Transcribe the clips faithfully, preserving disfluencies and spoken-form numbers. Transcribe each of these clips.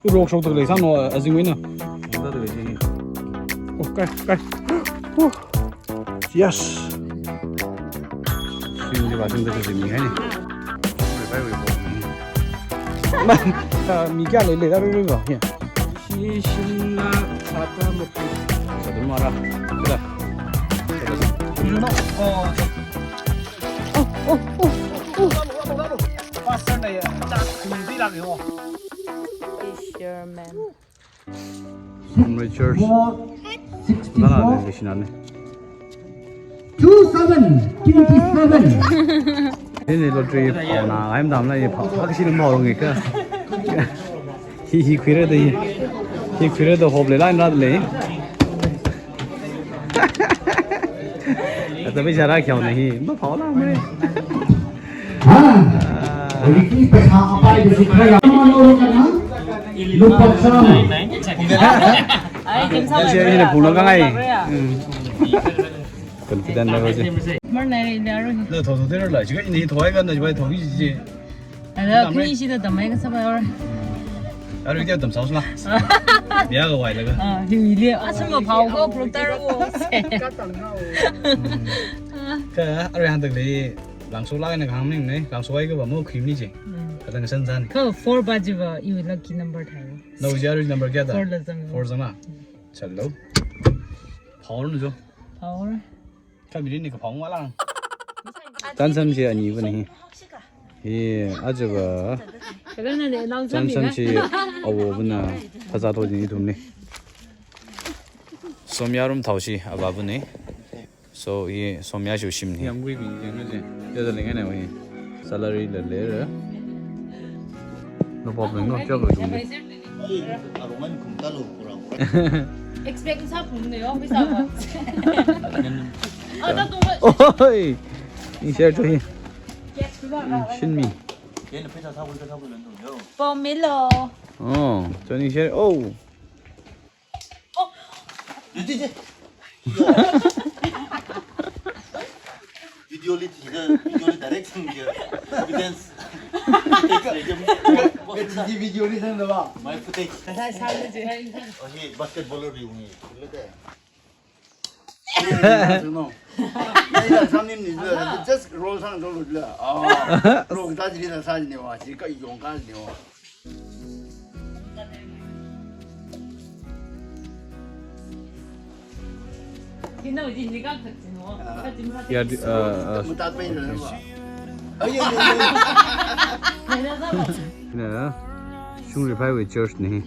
Rock show tak lei sāno, azingwui na. Shokda tak lei sini. Oh, kai, kai. Oh. Yes. Singli ba sing tak zingmi hai ni. Bai bai bai. Ma, ka mi kya lei lei da bai bai ba. Ya. Shi shin na sata mati. Satu mara. Sudah. Sudah. Oh. Oh, oh, oh, oh. Pastor na ya. Tak, hindi lang yun. Fisherman. Richard. Nana de shinane. Two seven, twenty-seven. Ini lottery phaona, ai madam la ye phao, phao kashi lam phao ngi ka. Hi hi khuira de. Hi khuira de hop le lan rat le. Ata bi jara kya na hi, ma phao la mre. Ha? Holi ki pesa apa itu sih kaya mana orang kan? Lupa sama. Ai, kim sa. Kasi ini puno ka ngai. Hmm. Confident level sih. Mar nai ri nya ro. La thotho de la, jika ini thoi kan na jibai thoi ji. Ala, pini shi da tamai ka sabai or. Aru dia tam saus la. Bia ka wai la ka. Ah, hi li. Asam ma phao ko prok tar wo. Ka aru yang tak le. Langso la na khang ning ne, langso ai ka ba mo khim ni je. Hmm. Ka tang san san. Ka four ba ji ba, you lucky number thai. No, ji aru number kya ta? Four la zang. Four zang na. Chalo. Phao nu jo. Phao. Ka biri ni ka phao wa lang. Tan sam je ani ba ni. Hi, aja ba. Ka na ne lang. Tan sam je awo ba na. Thaza to ni thum ni. Somya rum thao shi aba ba ni. So, i somya shu shim ni. Yangwui bing jeng na je. Jada leng na wai. Salary la le ra. No problem, no job la jung de. Expect sa pun ne yo, pisa ba. Ada tu. Oi. Ni share to hi. Shin mi. Pomelo. Oh, Johnny share. Oh. Video li thida, video li direct sangda, evidence. Video li sangda ba. My footage. Kasai sangda je. Oh, hi basketballer bi ungi. Sangno. Just roll sang roll la. Ah, roll ta jili ta sa ni wa, ji ka yong ka ni wa. Ya, di, uh, uh, na, Shungri Phaiwui church ni.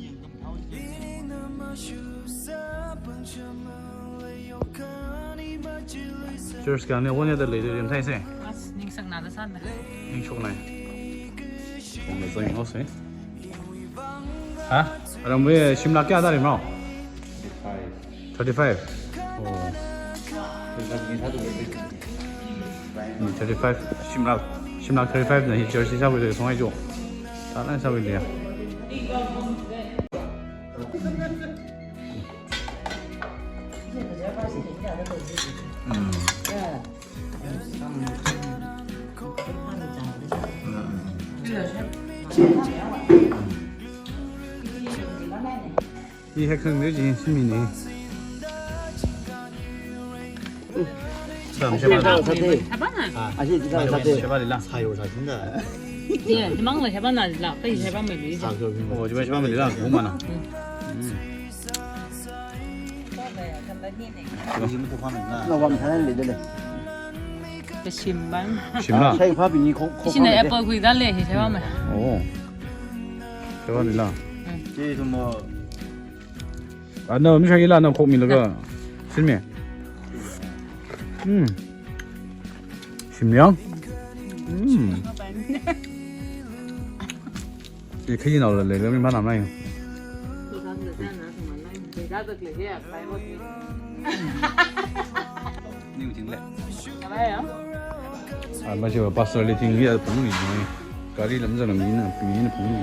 Church ka ne wanya da lei de rim thai se. As, ning sak na da san da. Ning shok nai. Ong da zang ho se. Ha? Aram we shim la kya da rim rao? Thirty-five. Oh. Hmm, thirty-five. Shim la, shim la thirty-five na hi church sa we de song ai jo. Ta na sa we de. Hi hek khang de jin simi ne. Dam sheba. Sheba na? Ah, ashi jika sate. Sheba lila. Sayo sa jinda. Ye, mang la sheba na la, kai sheba me li. Sa jo. Oh, sheba sheba me lila, kuma na. Hmm. Nawam thanan le de le. Ka shim ban. Shim la. Sai pha bini khok khok. Ishi na apple khui da le hi sheba me. Oh. Sheba lila. Hmm. Ji tu mo. Ana mi shai la na khok mi la ka. Shim me. Hmm. Shim yang. Hmm. Ye khai nao la le, le mi ma nam nai. Ni ting le. A ma shi pastor le ting ya pung ni. Gari lam zang mi na, mi na pung ni.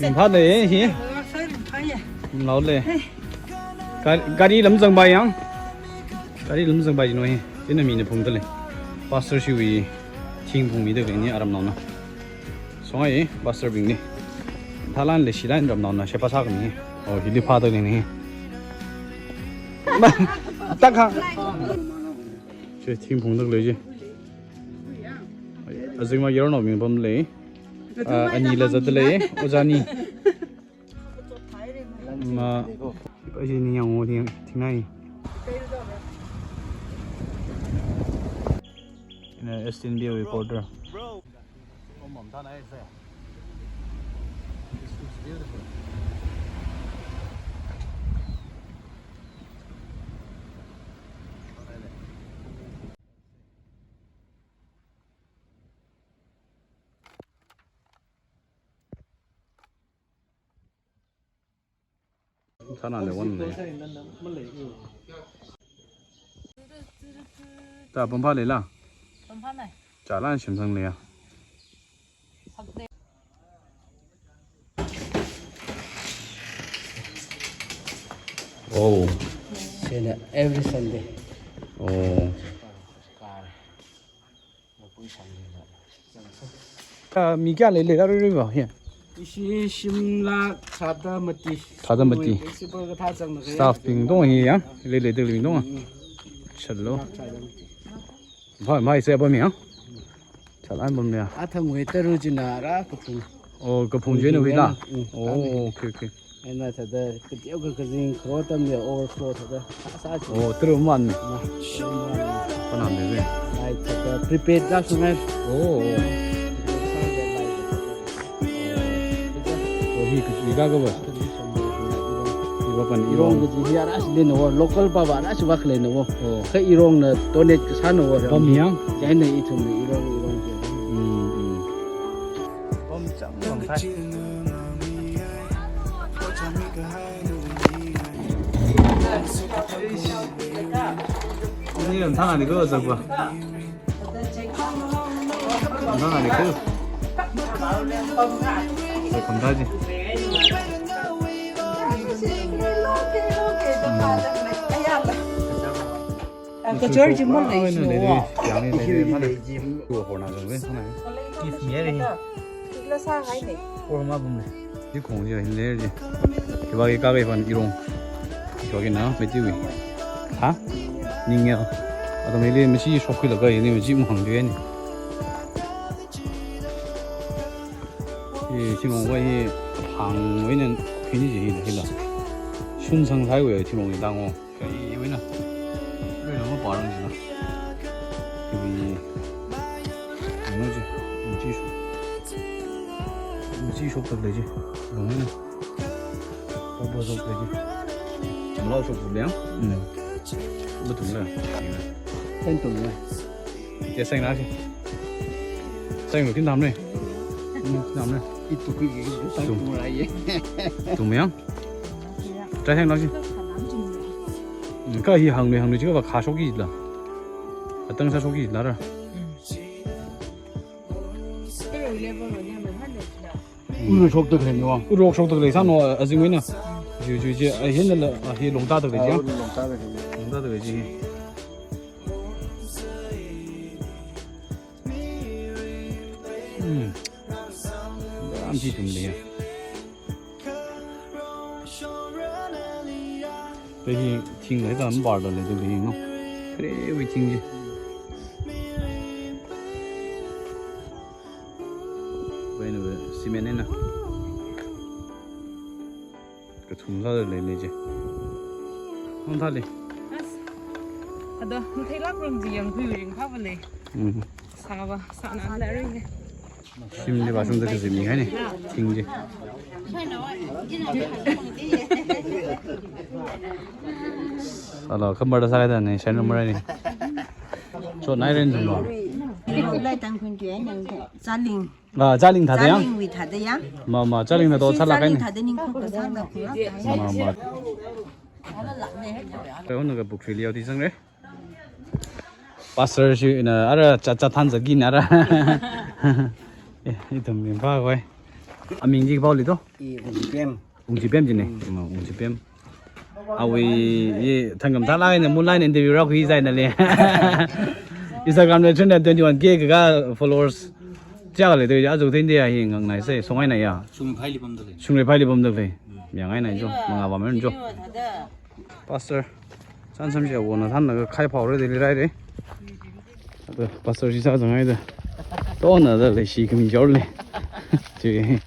Ringphā ne hi. Lau le. Ga-, gari lam zangbai yang. Gari lam zangbai jino hi. Ina mina phungda le. Pastor shiwui thing phungmida kani aram naona. Songai, pastor bingli. Thalan le shilan ramnaona shepa sākami. Oh, hili phāda leni. Ma, takha. Che thing phungda lei je. Azingma yarnaobing pamlei. Ah, anila zatda lei. Ojā ni. Ma, pa ji ni yang o thing, thingnai. Ina S T N B reporter. Thana le wan le. Ta pamphā leila? Pamphā nai. Chālan shimsang leiya. Oh. Sena every Sunday. Oh. Ka mi kayā leilei la rui rui va, yeah. Ishi shimlak thāda mati. Thāda mati. Principal kathā zangna kaya. Staff bing dong hi ya. Leilei dili bing dong. Mm. Shallo. Thāda mati. Ba, mai se ba mi ya. Chālan bam ya. Athang wei taru jina ra kaphung. Oh, kaphung jina wei la. Mm. Oh, okay, okay. Eina thāda, kateo ka kazing kharo tamli overflow thāda, sā sā chi. Oh, tru man. Ma, tru man. Panam de ve. Lai thāda, prepaid la sungai. Oh, oh. Oh, hi ka, hi ka ka ba. Hi ba pan irong. Irong kaji hi ara si le no, local pa ba ara si ba kle no. Oh. Ka irong na donate kasā no. Ba mi yang? Chieina ithum irong, irong chi. Mm, mm. Bom chang bom thai. Ni ram thang ani ko zak ba. Thang ani ko. Sai kham thai ji. Kachor ji mo lei shi wo. Yang ni lei lei ma lei. Wo ho na zong ve na. Kif mi lei. La sāngai ne. Or ma bum lei. Ji khong ji hin lei ji. Kiba ki ka kai pan irong. Kiba ki na me ji wi. Ha? Ning ya. Atam lei me ji shok ki la kai ni me ji mo hang ji ni. Hi, singong wai hi, hang wai nen, hi ni ji hi la, hi la. Shun sang thai wai, singong ni dang o. Kai wai na. Wai na ma pa rang ji na. Hi, hi no ji, ji shok. Ji shok tak le ji. Long na. Ba ba shok le ji. Malo shok le ya. Hmm. Ba tung le. Kan tung le. Ye, seng na si. Seng lo, kin dam ne. Hmm, kin dam ne. Itu ki, itu seng tung lai ye. Tung yang? Try seng na si. Hmm, ka hi hang ne, hang ne, jiga ba kha shok ki la. Atang sā shok ki la ra. Uro shok tak le ni wa. Uro shok tak le sa no, azing wai na. Ju, ju, ji, a hin la, a hi long ta tak le ji. Long ta tak le ji. Long ta tak le ji. Hmm. Am ji tum le ya. Pe hi thing le tan bar da le de le no. Kre wi thing ji. Bai na cement na. Kathum la le le je. Hong tha le. As. Ada, mathei lak rum ji yang hui ring kha ba le. Mm. Sā ba, sā na la ring. Shim de ba shim de kaji mi hai ne. Thing je. Sala, khambar da sā da ne, shan rum ne. Cho nai ren jum lo. Lai tang khun je nang de. Zaling. Ah, Zaling thāda ya? Zaling wui thāda ya? Ma, ma, Zaling na to Shi chala kai Zaling ni. Thāda ning ko kasang da khura kai. Ma, ma. Kai hon ka buk fili yau di sang re. Pastor shi na ara cha, cha than zagi na ara. Eh, ithum ni ba koi. Aming ji pao li to? I Ungchipem. Ungchipem ji ne? Mm. Ma, Ungchipem. Awui, ye, thangam thalai na, mulai na interview ra kui zai na le. Instagram le three hundred twenty-one K ka followers. Chākha leida, aja theinda hi ngangnai sai, songai nai ya. Shungri phaili pamda lei. Shungri phaili pamda lei. Miyangai nai jo, mangā pamran jo. Pastor, chānsam chi awona thanlaga khai phao re deli rai re. Ada pastor chi sāzangai da. Tona da leishi khami jor le. Chi,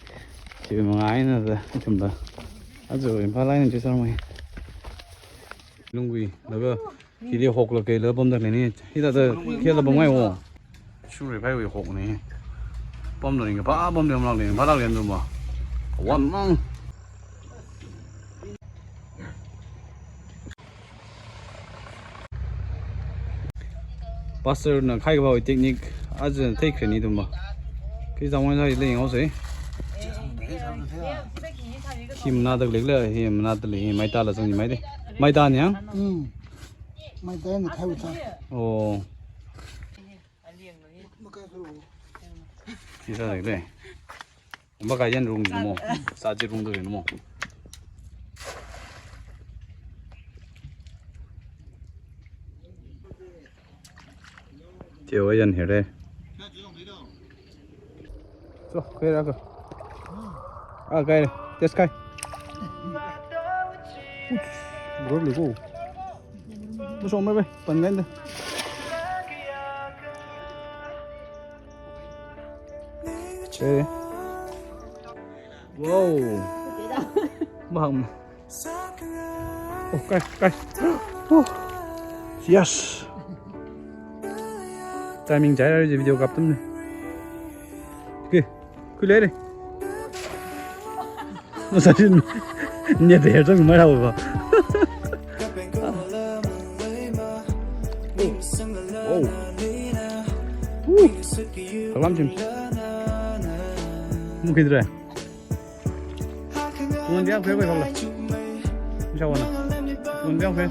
chi mangai na da, ithum da. Aja Imphal line chi sāmei. Lungwui, laga, hili hokla kei la pamda lei ni. Hithāda kei la pamngai wo. Shungri phaiwui hok ni. Pamda ning pa pamda malak ni, pa lak len duma. Wan mang. Pastor na khai kaphā technique aja theikhare ni duma. Khi zangwan sa le ngau se. Hi manada lei le, hi manada lei, hi maitā la zang ni mai de. Maitā ni yang? Mm. Maitā ni khai uta. Oh. Khi sa lei le. Makayan rung mo. Saji rung do mo. Tiawa yan here. So, kaya ka. Ah, kaya. Test kai. Uch, bro, le go. Masong me be, pan ngan de. Eh. Wow. Mahang. Oh, kai, kai. Oh. Yes. Timing jai ra video kap tum ne. Okay. Kule re. Masa din. Nya de jang mai hao ba. Oh. Woo. Kalam jim. Mukidra. Ngun diang phe, phe, phe. Insha Allah. Ngun diang phe.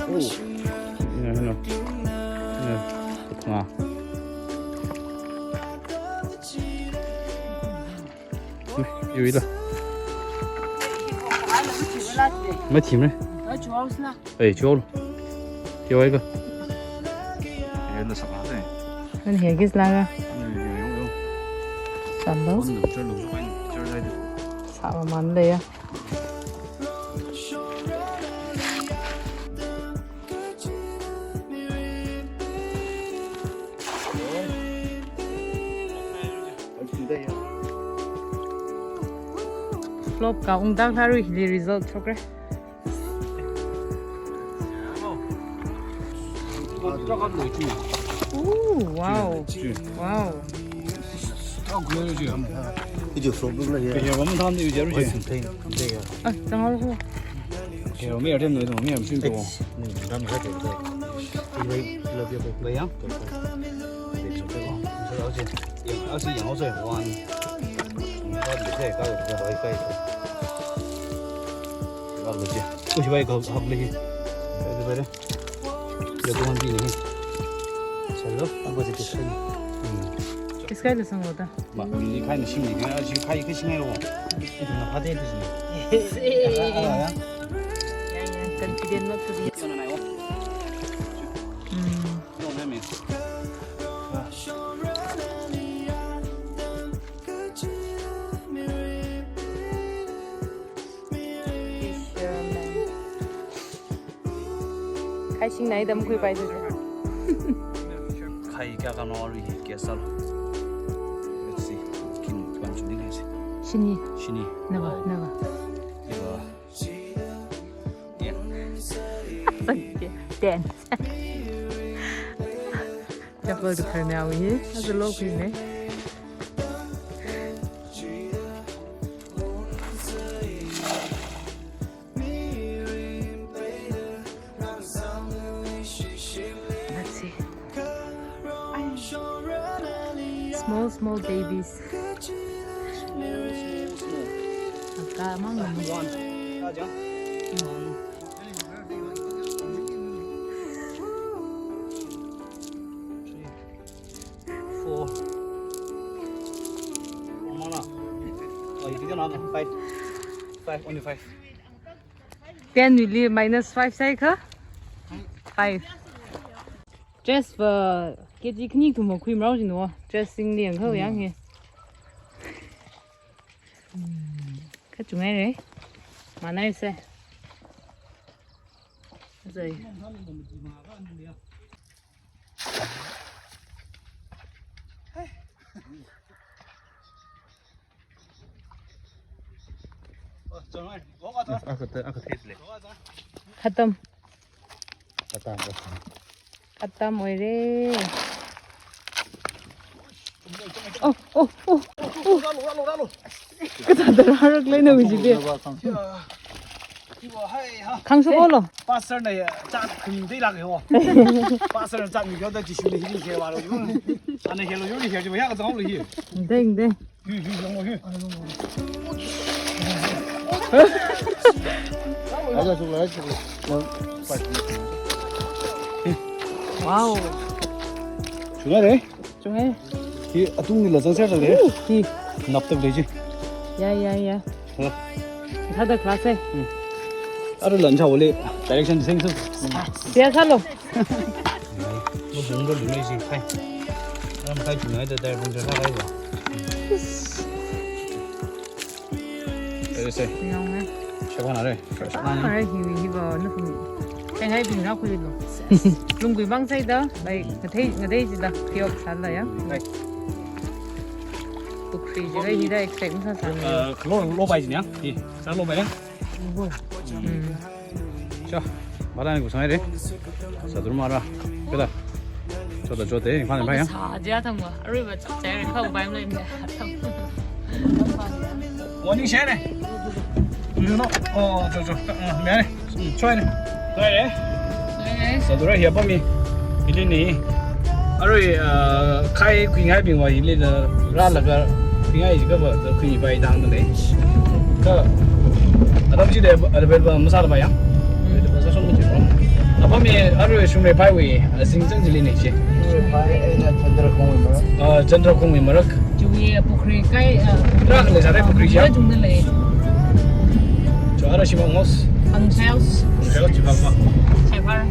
Oh. Ina, ina. Ina. Nga. Yui la. Mathim re. Ei, chol. Kya hoega? Hela sakna de. Nan hea kis laga? Yo, yo, yo. Sando. Chalo, chalo, chalo. Sa maman le ya. Flop ka ungdang tharu hili result chokre. Ooh, wow. Wow. Video flop look like, yeah. Ah, tangau ho. This guy listen what? Ma, mi khai na shim ni, na shi khai ka shim ai wo. Ithumna phāda tu shim. Confident not to be. Mm. Fisherman. Khai sing nai dam khui pai se. Khai kya ka no ri kya sal. Let's see. Kin kan chuni ngai se. Shini. Shini. Nava, wow. Nava. Iva. Yeah. Ten. Chapel tu khar mya wi. Has a low khui ne. Let's see. Small, small babies. Aka mang. One. Four. Four mana? Oh, you didn't have five. Five, only five. Ten will be minus five, sai kha? Five. Just for K G khani thumva khuimarao jin wo. Dressing li yangkhao yang hi. Kachunghaire. Manaise. Zai. Khatam. Khatam, khatam. Khatam oire. Oh, oh, oh, oh. Kathāda rārak leina wui jibi. Khangshok haolo. Pastor na ya, chak khum dei lak yo. Pastor na chak mi kyo da Jishu ni hi ni khe wa lo yo. Ana khe lo yo ni khe jiba ya ka zang lo hi. Deng, deng. Hi, hi, zang lo hi. Aja suk la, suk la. Wow. Chunghaire. Chunghaire. Hi atung ni la zang ser le. Hi. Nap tak le ji. Ya, ya, ya. Hala. Thāda class e. Hmm. Ara lan cha wale direction seng su. Siya sālo. Mo bung do lu nei si khai. Ram khai chunghaida dai bung cha khai ba. Kare se. Yong e. Shaba na re. Fresh na. Ara hi hi ba na kum. Tengai bing ra khuilo. Lungkui bang sai da, like, ngatei, ngatei jida, pure sāla ya. Right. Pukhri jida, hida expect masāsa. Uh, lo, lo bai jin ya. Hi, sā lo bai ya. Mm. Sure. Mara ni kusang re. Sādur mara. Keda. Choda chote, ni phan bai ya. Sa ja thang ba. Arui ba chap chai re, khao bai mle. Warning share ne. Lu no. Oh, cho, cho. Ah, mia ne. Hmm, choi ne. Choi ne. Choi ne. Sādura hi apam hi. Hili ni. Arui, ah, khai khuingai bing wa hili da rālaga khuingai jiakha ba da khuipai dang da lei. Kha atam chida available masāla ba ya. Available sāshon mi chi. Apam hi arui Shungreiphaiwui, ah, singchang chili ni chi. Shungreiphai eina Chandrakhongwui marak. Ah, Chandrakhongwui marak. Chiwui pukhri kai, ah, Rākha leisāra pukhri chi ya. Rā chungda lei. Cho ara shimang mos. Ang sales. Sales chi bang ma. Chai phar.